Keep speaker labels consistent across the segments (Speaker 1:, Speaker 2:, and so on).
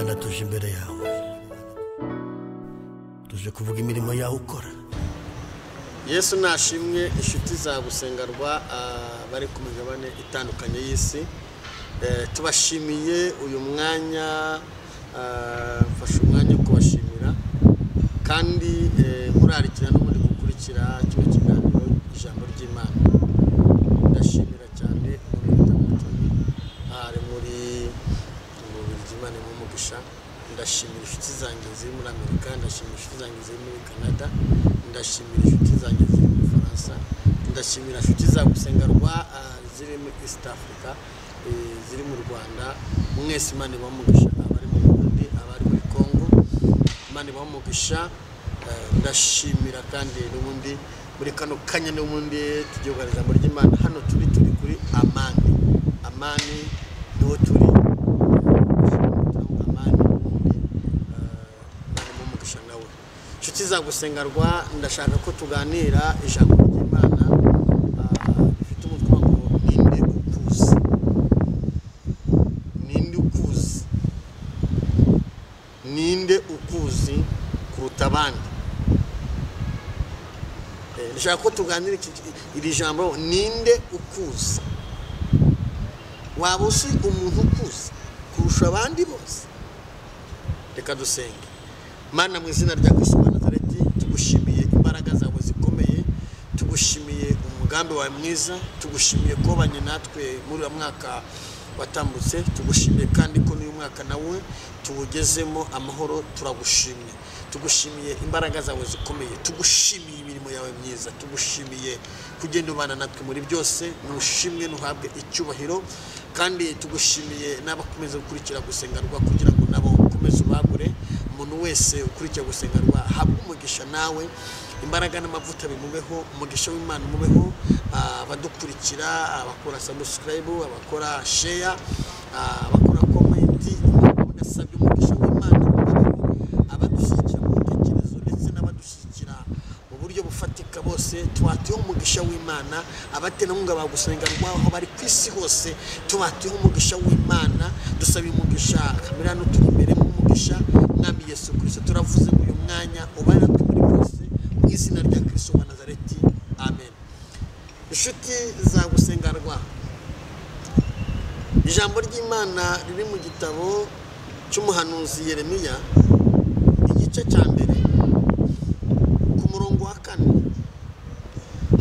Speaker 1: Mana tuje imbere yawe, tuje kuvuga imirimo yawe ukora.
Speaker 2: Yesu nashimwe. Inshuti za Gusengerwa bari ku migabane itandukanye y'isi, tubashimiye uyu mwanya. Mfashe umwanya wo kubashimira kandi nkurarikira n'ubundi gukurikira kino kiganiro ijambo ry'Imana. Ndashimira cyane umuntu Mutoni ari muri mu Bubiligi, Imana imuhe. Ndashimira inshuti zanjye ziri muri Amerika, ndashimira inshuti zanjye ziri muri Canada, ndashimira inshuti zanjye ziri muri Faransa, ndashimira inshuti za Gusengerwa ziri muri East Africa, ziri mu Rwanda. Mwese Imana ibahe umugisha, abari mu Burundi, abari muri Congo, Imana ibahe umugisha. Ndashimira kandi n'ubundi muri kano kanya n'ubundi tugiye kuganira ijambo ry'Imana. Hano turi kuri Amani. Amani niho turi, Amani n'ubundi Imana imuhe umugisha nawe. Inshuti za Gusengerwa, ndashaka ko tuganira ijambo ry'Imana rifite umutwe ngo ninde ukuzi? Ninde ukuzi? Ninde ukuzi kuruta abandi? Ndashaka ko tuganira iri jambo, ninde ukuzi? Waba uzi umuntu ukuzi kurusha abandi bose? Reka dusenge. Mana, mu izina rya Kristo wa Nazareti, tugushimiye imbaraga zawe zikomeye, tugushimiye umugambi wawe mwiza, tugushimiye ko wabanye natwe muri uyu mwaka watambutse, tugushimiye kandi ko n'uyu mwaka nawe tuwugezemo amahoro. Turagushimye, tugushimiye imbaraga zawe zikomeye, tugushimiye imirimo yawe myiza, tugushimiye kugenda ubana natwe muri byose. Nushimwe, ntuhabwe icyubahiro. Kandi tugushimiye n'abakomeza gukurikira Gusengerwa kugira ngo nabo ukomeze ubagure. Umuntu wese ukurikira Gusengerwa ahabwe umugisha nawe, imbaraga n'amavuta bimubeho, umugisha w'Imana umubeho. Abadukurikira, abakora subscribe, abakora share, abakora comment, ndasabye umugisha w'Imana ubabeho. Abadushyigikira mu bitekerezo ndetse n'abadushyigikira mu buryo bufatika bose, tubatuyeho umugisha w'Imana. Abaterankunga ba Gusengerwa aho bari ku isi hose, tubatuyeho umugisha w'Imana. Dusaba umugisha kamera hano turi imbere mu mugisha. Mwami Yesu Kristo, turavuze ngo uyu mwanya ubane natwe muri byose, mu izina rya Kristo wa Nazareti, amen. Inshuti za Gusengerwa, ijambo ry'Imana riri mu gitabo cy'umuhanuzi Yeremiya, igice cya 1 ku murongo wa 4.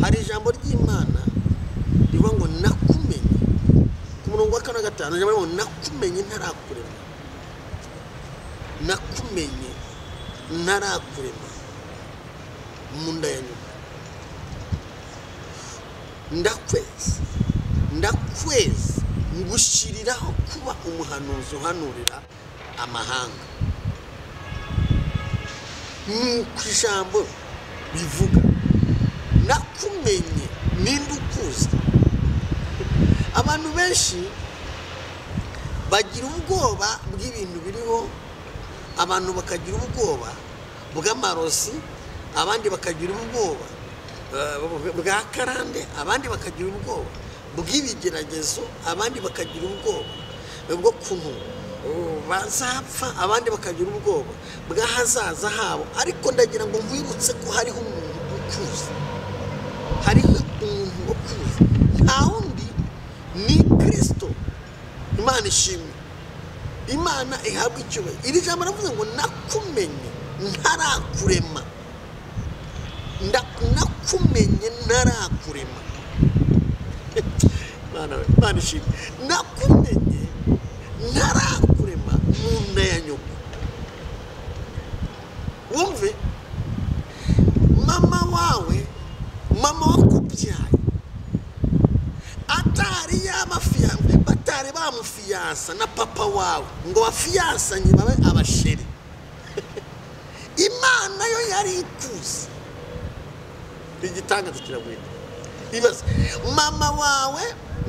Speaker 2: Hari ijambo ry'Imana rivuga ngo nakumenye. Ku murongo wa 4 na 5 ijambo rivuga ngo nakumenye ntarakurema, nakumenye ntarakurema mu nda ya nyuma, ndakweza, ndakweza, ngushyiriraho kuba umuhanuzi uhanurira amahanga. Nuko ijambo rivuga nakumenye. Ninde ukuzi? Abantu benshi bagira ubwoba bw'ibintu biriho, abantu bakagira ubwoba bw'amarozi, abandi bakagira ubwoba bwa karande, abandi bakagira ubwoba bw'ibigeragezo, abandi bakagira ubwoba bwo kuntu bazapfa, abandi bakagira ubwoba bw'ahazaza habo. Ariko ndagira ngo nkwibutse ko hariho umuntu ukuzi, hariho umuntu ukuzi, nta wundi ni Kristo. Imana ishimwe, Imana ihabwe icyubahiro. Iri jambo ravuze ngo nakumenye ntarakurema, nakumenye ntarakurema. Imana ishimwe, nakumenye ntarakurema mu nda ya nyoko. Wumve, mama wawe, mama wakubyaye atari yabafiyanse, batari bamufiyansa na papa wawe ngo bafiyansanye babe abasheri, Imana yo yari ikuzi. Igitangaza kiragwira. Ibaze mama wawe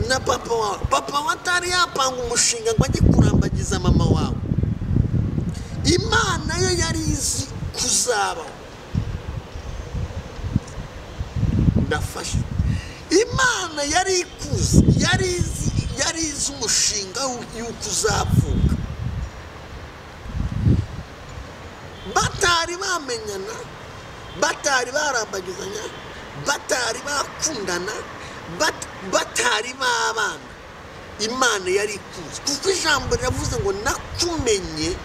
Speaker 2: na papa wawe, papa wawe atari yapanga umushinga ngo ajye kurambagiza mama wawe, Imana yo yari izi kuzabaho. Ndafashe. Imana yari ikuzi, yari izi umushinga y'uko uzavuka. Batari bamenyana, batari barambagizanya, batari bakundana, batari babana, Imana yari ikuzi. Kuko ijambo riravuze ngo nakumenye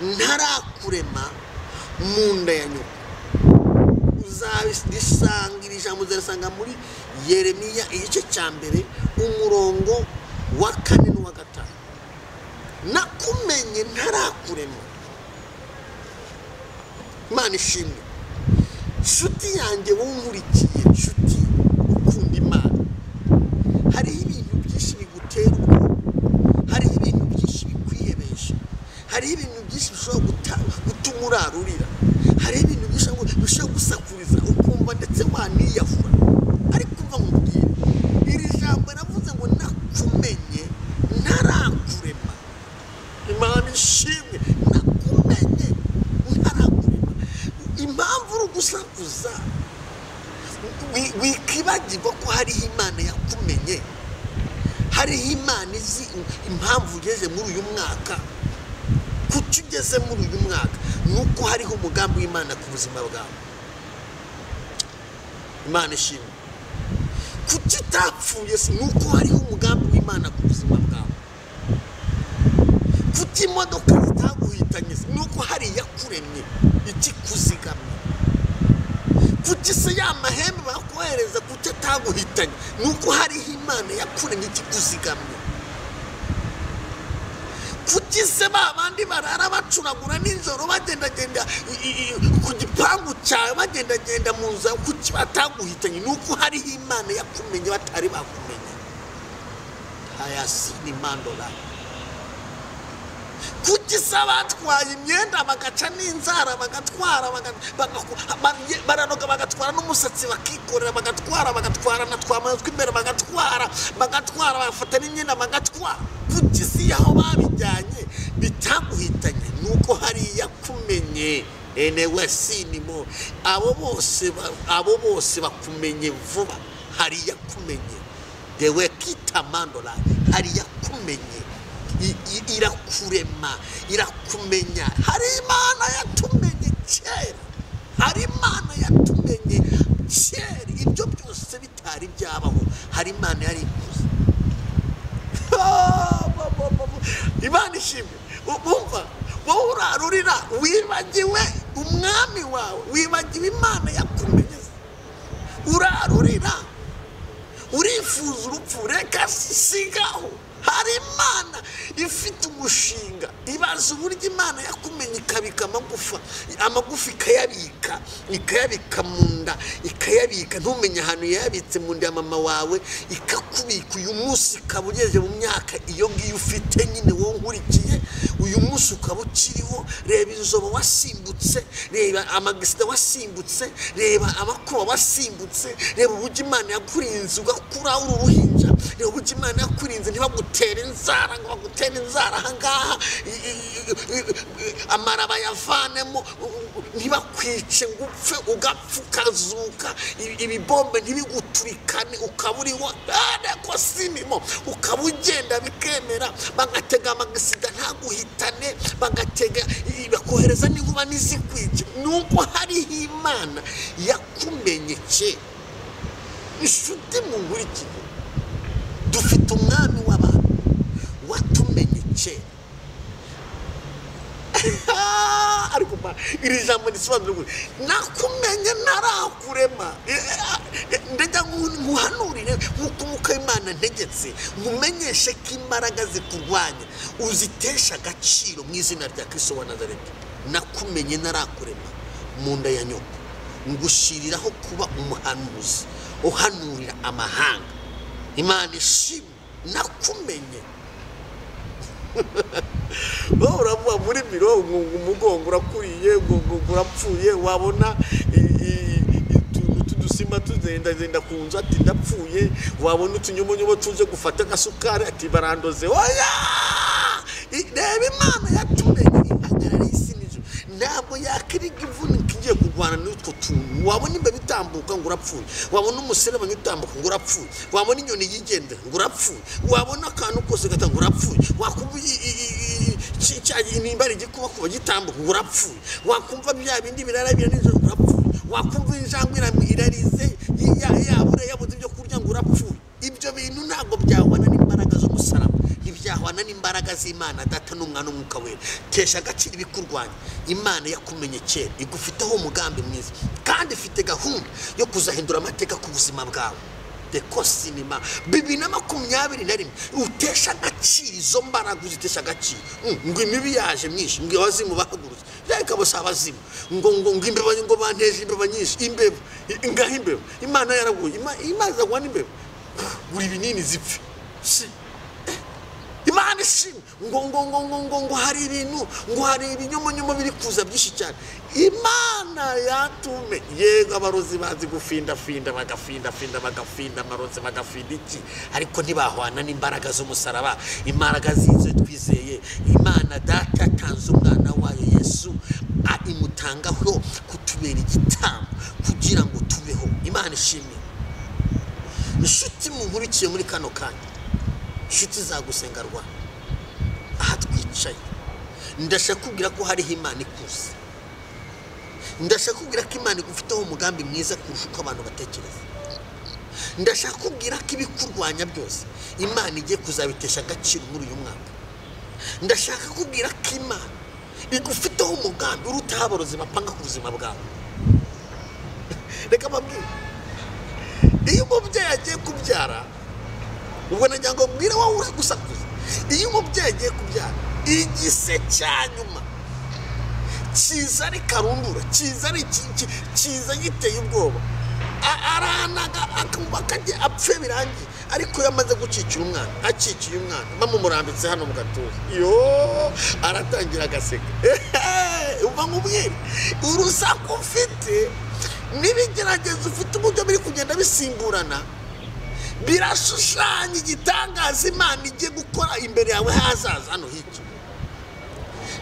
Speaker 2: ntarakurema mu nda ya nyoko. Uzarisanga iri jambo, uzarisanga muri Yeremiya igice cya 1 umurongo wa 4 n'uwa 5. Nakumenye ntarakurema. Imana ishimwe. Nshuti yanjye wunkurikiye, nshuti ukunda Imana, hariho ibintu byinshi bigutera ubwoba, hariho ibintu byinshi bikwihebesha, hariho ibintu byinshi bishobora gutuma urarurira, hariho ibintu byinshi bishobora gusakuriza ukumva ndetse waniyahura. Ariko umva nkubwire, iri jambo ravuze ngo nakumenye ntarakurema. Imana ishimwe. Nakumenye ntarakurema. Impamvu uri gusakuza, wikibagirwa ko hariho Imana yakumenye, hariho Imana izi impamvu ugeze muri uyu mwaka. Kuki ugeze muri uyu mwaka? Nuko hariho umugambi w'Imana ku buzima bwawe. Imana ishimwe. Kuki utapfuye? Nuko hariho umugambi w'Imana ku buzima bwawe. Kuki imodoka zitaguhitanye? Nuko hari iyakuremye ikikuzigamye. Kuki se ya mahembe bakohereza kuki ataguhitanye? Nuko hariho Imana yakuremye ikikuzigamye. Kuki se ba bandi barara bacuragura nijoro bagendagenda ku gipangu cyawe, bagendagenda mu nzu, kuki bataguhitanye? Nuko hariho Imana yakumenye batari bakumenye. Hayasini mandola. Kuki se abatwaye imyenda bagaca n'inzara, bagatwara, baranoga, bagatwara n'umusatsi bakikorera, bagatwara, bagatwara na twamaze tw'imbere, bagatwara, bagatwara, bagafata n'imyenda bagatwara. Kuki si aho babijyanye bitaguhitanye? Nuko hari yakumenye. Enewe sinimo abo bose bakumenye vuba, hari yakumenye. Dewe kitamandola, hari yakumenye. Irakurema, irakumenya. Hari Imana yatumenye kera, hari Imana yatumenye kera, ibyo byose bitari byabaho, hari Imana yari ikuze. Imana ishimwe. Umva, wowe urarurira wibagiwe umwami wawe, wibagiwe Imana yakumenye. Urarurira urifuza urupfu, reka sigaho. Hari Imana ifite umushinga. Ibaza uburyo Imana yakumenye ikabika amagufa, amagufa ikayabika, ikayabika mu nda, ikayabika ntumenye ahantu yayabitse mu nda ya mama wawe, ikakubika. Uyu munsi ukaba ugeze mu myaka iyo ngiyo ufite nyine wowe nkurikiye, uyu munsi ukaba ukiriho. Reba inzobo wasimbutse, reba amagisida wasimbutse, reba amakuba wasimbutse, reba uburyo Imana yakurinze ugakura uri uruhinja, reba uburyo Imana yakurinze ntibagutere inzara ngo bagutere inzara ahangaha, amaraba yavanemo, ntibakwice ngo upfe, ugapfa ukazuka, ibibombe ntibiguturikane, ukaba uriho ariko sinimo, ukaba ugenda bikemera, bagatega amagisida ntaguhitane, bagatega bakohereza n'inkuba n'izikwice. Nuko hariho Imana yakumenye kera. Inshuti munkurikiye, dufite umwami w'abantu watumenye kera. Ariko iri jambo risobanura ngo nakumenye ntarakurema. Ndajya nkuhanurire nk'uko Umwuka w'Imana ntegetse, nkumenyeshe ko imbaraga zikurwanya uzitesha agaciro mu izina rya Kristo wa Nazareti. Nakumenye ntarakurema mu nda ya nyoko, ngushiriraho kuba umuhanuzi uhanurira amahanga. Imana ishimwe, nakumenye. Wowe uravuga muri biro umugongo urakuriye, urapfuye, wabona utuntu tw'udusimba tugenda ku nzu ati ndapfuye, wabona utunyobonyobo tuje gufata agasukari ati barandoze. Oya, reba Imana yatumenye ihagarara isi n'ijuru. Ntabwo yakiriga ivunika igiye kurwana n'utwo tuntu. Wabona imbeba itambuka ngo urapfuye, wabona umuserebanya utambuka ngo urapfuye, wabona inyoni yigendera ngo urapfuye, wabona akantu kose gatanga ngo urapfuye, wakumva nimba ari igikuba kuba gitambuka ngo urapfuye, wakumva bya bindi birarabira nijoro ngo urapfuye, wakumva injangwe irarize yabura yabuze ibyo kurya ngo urapfuye. Ibyo bintu ntabwo byahwana n'imbaraga z'umusaraba, ntibyahwana n'imbaraga z'Imana Data n'Umwana n'Umwuka Wera. Tesha agaciro ibikurwanya. Imana yakumenye kera, igufiteho umugambi mwiza, kandi ifite gahunda yo kuzahindura amateka ku buzima bwawe. Deko sinema 2021 utesha agaciro izo mbaraga, uzitesha agaciro. Ngo imibi yaje myinshi, ngo abazimu bahagurutse, reka bose abazimu, ngo ngo ngo imbeba, ngo banteje imbeba nyinshi, imbeba ngaho imbeba. Imana yaraguye, Imana izagwa n'imbeba, gura ibinini zipfe. Si Imana ishimwe. Ngo ngo ngo ngo ngo ngo hari ibintu, ngo hari ibinyomonyoma biri kuza byinshi cyane. Imana yatume. Yego abarozi bazi gufinda finda, bagafinda finda, bagafinda amarozi, bagafinda iki, ariko ntibahwana n'imbaraga z'umusaraba, imbaraga z'izo twizeye. Imana Data yatanze umwana wayo Yesu, imutangaho kutubera igitambo kugira ngo tubeho. Imana ishimwe. Inshuti munkurikiye muri kano kanya, inshuti zagusenga rwa aha twicaye, ndashaka kubwira ko hariho Imana ikuze. Ndashaka kubwira ko Imana igufiteho umugambi mwiza kurusha uko abantu batekereza. Ndashaka kubwira ko ibikurwanya byose Imana igiye kuzabitesha agaciro muri uyu mwaka. Ndashaka kubwira ko Imana igufiteho umugambi urutaho aborozi bapanga ku buzima bwawe. Reka mbabwire, iyo umubyeyi agiye kubyara, ubwo nagira ngo mbwire wowe uri gusakuza, iyo umubyeyi agiye kubyara, igise cya nyuma kiza ari karundura, kiza ari kiza giteye ubwoba, aranaga akumva akajya apfe birangiye. Ariko iyo amaze gukikira umwana, akikiye umwana bamumurambitse hano mu gatuza, yo aratangira agaseka. Umva nkubwire, urusaku ufite n'ibigeragezo ufite, uburyo biri kugenda bisimburana, birashushanya igitangaza Imana igiye gukora imbere yawe hazaza hano hirya.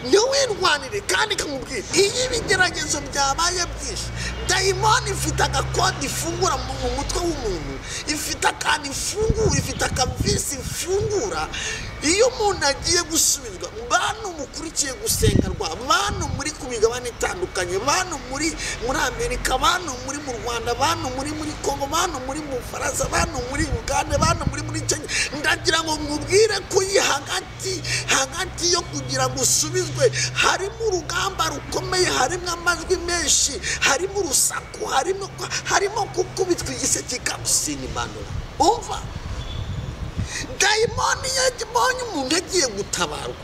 Speaker 2: Ntiwirwanire. Kandi kamubwira, iyo ibigeragezo byabaye byinshi, dayimoni ifite agakode ifungura mu mutwe w'umuntu, ifite akantu ifungura, ifite akavisi ifungura. Iyo umuntu agiye gusubizwa, bantu mukurikiye gusenga rwa, bantu muri ku migabane itandukanye, bantu muri Amerika, bantu muri mu Rwanda, bantu muri Kongo, bantu muri mu Bufaransa, bantu muri Uganda, bantu muri Kenya, ndagira ngo mubwire ko iyi hagati yo kugira ngo usubizwe harimo urugamba rukomeye, harimo amajwi menshi, harimo urusaku, harimo gukubitwa igiseke kikagusinimbanura. Umva, dayimoni yabonye umuntu agiye gutabarwa,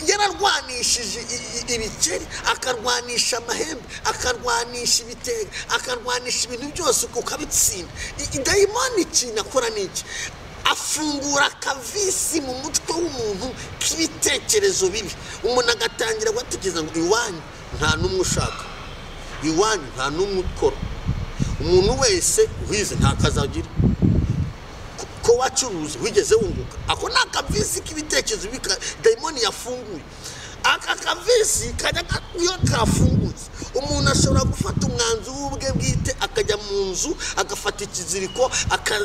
Speaker 2: yararwanishije ibikeri, akarwanisha amahembe, akarwanisha ibitega, akarwanisha ibintu byose ukabitsinda. Dayimoni ikintu akora ni iki? Afungura akavisi mu mutwe w'umuntu k'ibitekerezo bibi. Umuntu agatangira gutekereza ngo iwanyu nta n'umwe ushaka, iwanyu nta n'umwe ukora, umuntu wese wize nta kazi agira, ko wacuruza wigeze wunguka. Ako ni akavisi k'ibitekerezo dayimoni yafunguye. Aka kavisi kajya iyo kafungutse, umuntu ashobora gufata umwanzuro w'ubwe bwite, akajya mu nzu agafata ikiziriko,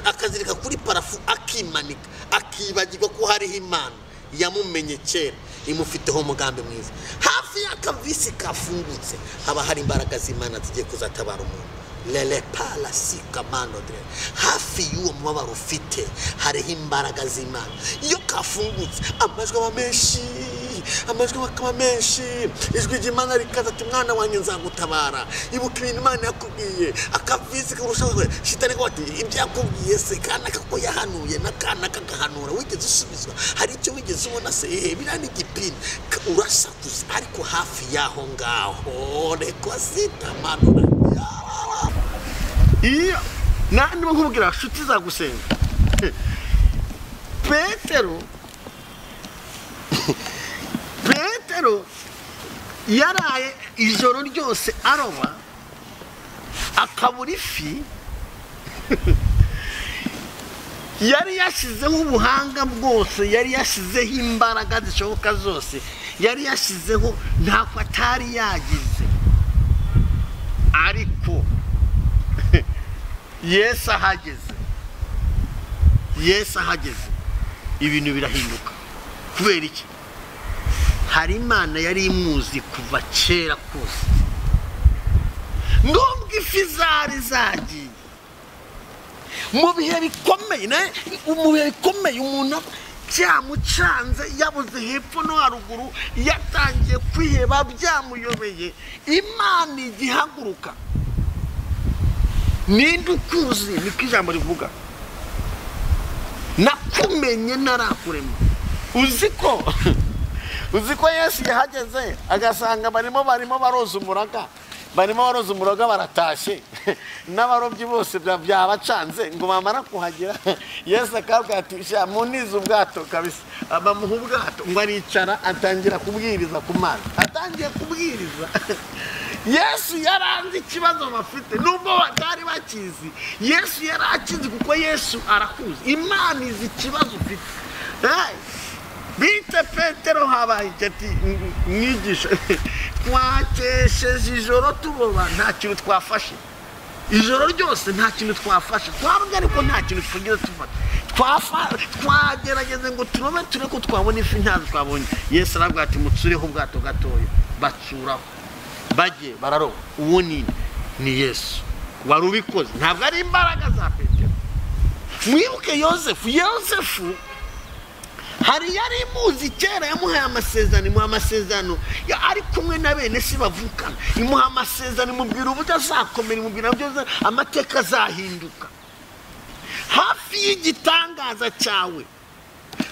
Speaker 2: akazirika kuri parafu, akimanika, akibagirwa ko hariho Imana yamumenye kera, imufiteho umugambi mwiza. Hafi y'akavisi kafungutse haba hari imbaraga z'Imana zigiye kuzatabara umuntu. Lele pala sika manodre. Hafi y'uwo mubabaro ufite hariho imbaraga z'Imana. Iyo kafungutse amajwi aba menshi, amajwi akaba menshi, ijwi ry'Imana rikaza ati mwana wanjye nzagutabara, ibuka ibintu Imana yakubwiye. Akavisi karushaho, shitani ko ati ibyo yakubwiye se kana kako yahanuye n'akana kagahanura, wigeze usubizwa, hari icyo wigeze ubona se? Biriya ni igipindi. Urasakuza, ariko hafi y'aho ngaho reko sita manura. Iyo nandi nkubwira nshuti zagusenga, Petero yaraye ijoro ryose aroba akabura ifi. Yari yashyizeho ubuhanga bwose, yari yashyizeho imbaraga zishoboka zose, Yari yashizeho ntako atari yagize, ariko Yesu ahageze, Yesu ahageze ibintu birahinduka. Kubera iki? Hari Imana yari imuzi kuva kera kose, nubwo ifi zari zagiye mu bihe bikomeye, mu bihe bikomeye umuntu byamucanze, yabuze hepfo no haruguru, yatangiye kwiheba, byamuyobeye, Imana igihaguruka. Ninde ukuzi? Niko ijambo rivuga, nakumenye narakurema. Uzi ko Yesu yahageze agasanga barimo baroza umuraga, barimo baroza umuraga, baratashye n'abarobyi bose byabacanze. Ngo bamara kuhagera Yesu akabwira ati sha munize ubwato kabisa, bamuha ubwato ngo aricara atangira kubwiriza ku mazi. Atangiye kubwiriza, Yesu yaranze ikibazo bafite nubwo batari bakizi. Yesu yarakizi kuko Yesu arakuzi. Imana izi ikibazo ufite. Bite Petero habaye ati mwigisha, twakesheje ijoro turoba nta kintu twafashe, ijoro ryose nta kintu twafashe, twarobye ariko nta kintu twigeze tufata, twagerageze ngo turobe tureko twabona ifi, ntazo twabonye. Yesu arabwira ati mutsureho ubwato gatoya, batsuraho bajye bararoba. Uwo ni Yesu wari ubikoze, ntabwo ari imbaraga za Petero. Mwibuke Yosefu, Yosefu hari yari imuzi kera, yamuhaye amasezerano, imuha amasezerano ari kumwe na bene se bavukana, imuha amasezerano, imubwira uburyo azakomera, imubwira uburyo amateka azahinduka. Hafi y'igitangaza cyawe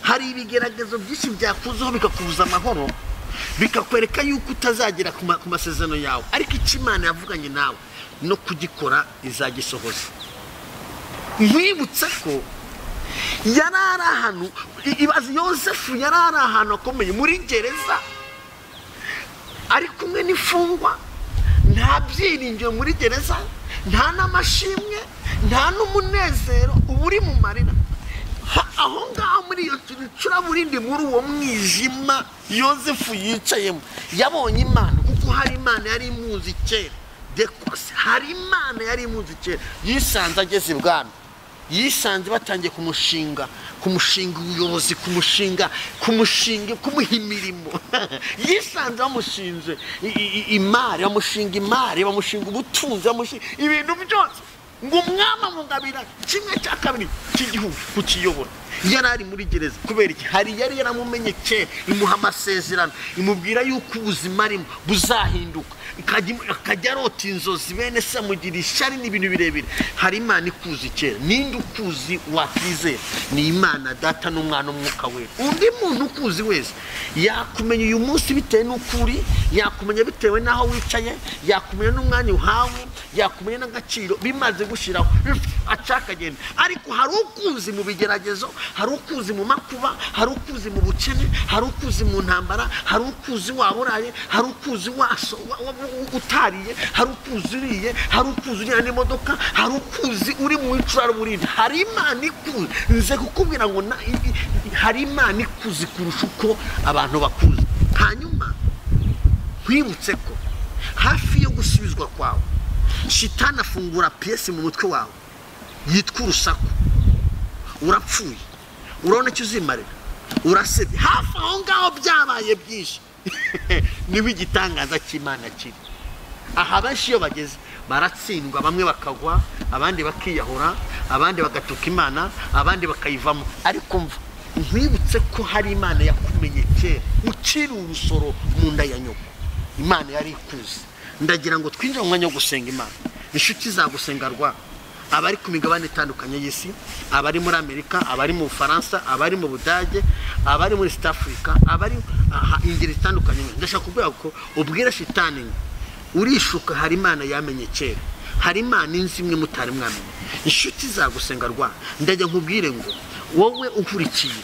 Speaker 2: hari ibigeragezo byinshi byakuzaho bikakubuza amahoro, bikakwereka yuko utazagera ku masezerano yawe, ariko icyo Imana yavuganye nawe no kugikora izagisohoza. Nkwibutsa ko yari ari ahantu, ibaze Yosefu yari ari ahantu akomeye muri gereza, ari kumwe n'imfungwa, nta byiringiro muri gereza, nta n'amashimwe, nta n'umunezero, uba uri mu marira. Aho ngaho muri iyo curaburindi, muri uwo mwijima Yosefu yicayemo, yabonye Imana, kuko hari Imana yari imuzi kera. Dekose hari Imana yari imuzi kera. Yisanze ageze ibwami, yisanze batangiye kumushinga ubuyobozi, kumushinga kumuha imirimo. Yisanze bamushinze imari, bamushinga imari, bamushinga ubutunzi, bamushinga ibintu byose, ngo umwami amugabira kimwe cya kabiri cy'igihugu kukiyobora. Yari ari muri gereza kubera iki? Hari yari yaramumenye kera, imuha amasezerano, imubwira yuko ubuzima arimo buzahinduka, akajya arota inzozi, bene se amugira ishyari n'ibintu birebire. Hari Imana ikuzi kera. Ninde ukuzi wakwizera? Ni Imana Data n'Umwana n'Umwuka Wera. Undi muntu ukuzi wese yakumenya uyu munsi bitewe n'uko uri, yakumenya bitewe n'aho wicaye, yakumenya n'umwanya uhawe, yakumenya n'agaciro bimaze gushiraho acakagenda. Ariko hari ukuzi mu bigeragezo, hari ukuzi mu makuba, hari ukuzi mu bukene, hari ukuzi mu ntambara, hari ukuzi waburaye, hari ukuzi utariye, hari ukuzi uriye, hari ukuzi uri n'imodoka, hari ukuzi uri mu icuraburindi. Hari Imana ikuzi. Nze kukubwira ngo hari Imana ikuzi kurusha uko abantu bakuzi. Hanyuma nkwibutse ko hafi yo gusubizwa kwawe, shitani afungura piyesi mu mutwe wawe yitwa urusaku. Urapfuye, urabona icyo uzimarira, urasebye. Hafi aho ngaho byabaye byinshi niba igitangaza cy'Imana kiri aha. Benshi iyo bageze baratsindwa, bamwe bakagwa, abandi bakiyahura, abandi bagatuka Imana, abandi bakayivamo. Ariko mva nkwibutse ko hari Imana yakumenye kera ukiri urusoro mu nda ya nyoko. Imana yari ikuzi. Ndagira ngo twinjire mu mwanya wo gusenga Imana. Inshuti zagusenga rwa abari ku migabane itandukanye y'isi, abari muri Amerika, abari mu Bufaransa, abari mu Budage, abari muri East Africa, abari ingeri zitandukanye. Ndashaka kubwira ko ubwira shitani urishuka, hari Imana yamenye kera, hari Imana inzi imwe mutari mwamenye. Inshuti zagusenga rwa, ndajya nkubwire ngo wowe ukurikiye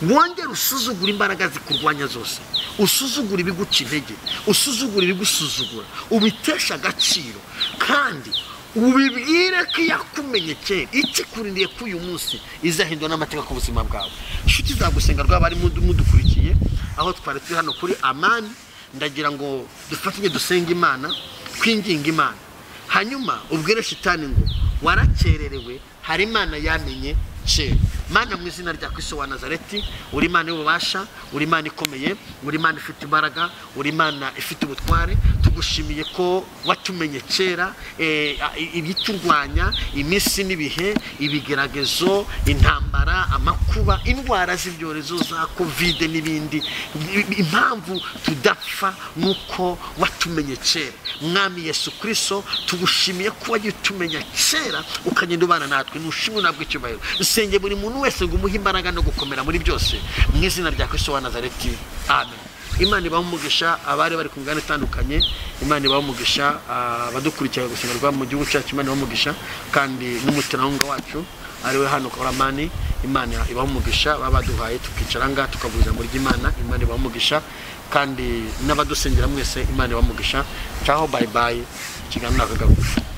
Speaker 2: wongere usuzugura imbaraga zikurwanya zose, usuzugura ibiguca intege, usuzugura ibigusuzugura, ubitesha agaciro, kandi Ubibwire ko yakumenye kera, ikikurindiye ko uyu munsi izahindura n'amateka ku buzima bwawe. Inshuti zagusenga rwaba ari mudukurikiye aho twari turi hano kuri Amani, ndagira ngo dufatanye dusenge Imana, twinginge Imana. Hanyuma ubwire shitani ngo warakererewe, hari Imana yamenye kera. Mana, mu izina rya Kristo wa Nazareti, uri Imana y'ububasha, uri Imana ikomeye, uri Imana ifite imbaraga, uri Imana ifite ubutware. Tugushimiye ko watumenye kera, ibiturwanya iminsi n'ibihe, ibigeragezo, intambara, amakuba, indwara z'ibyorezo za Covid n'ibindi. Impamvu tudapfa nuko watumenye kera. Mwami Yesu Kristo, tugushimiye ko wagiye utumenya kera ukagenda ubana natwe. Nushimwe nabwo icyubahiro. Usenge buri muntu wese ngo umuhe imbaraga no gukomera muri byose, mu izina rya Kristo wa Nazareti, amen. Imana ibahe umugisha abari bari ku migabane itandukanye. Imana ibahe umugisha abadukurikira gusengerwa mu gihugu cyacu. Imana ibahe umugisha kandi n'umuterankunga wacu ariwe hano Koramani. Imana ibahe umugisha baba baduhaye tukicara ngaha tukavuga ijambo ry'Imana. Imana ibahe umugisha kandi n'abadusengera mwese, Imana ibahe umugisha. Ciao, bye bye. Ikiganiro nakagaruka.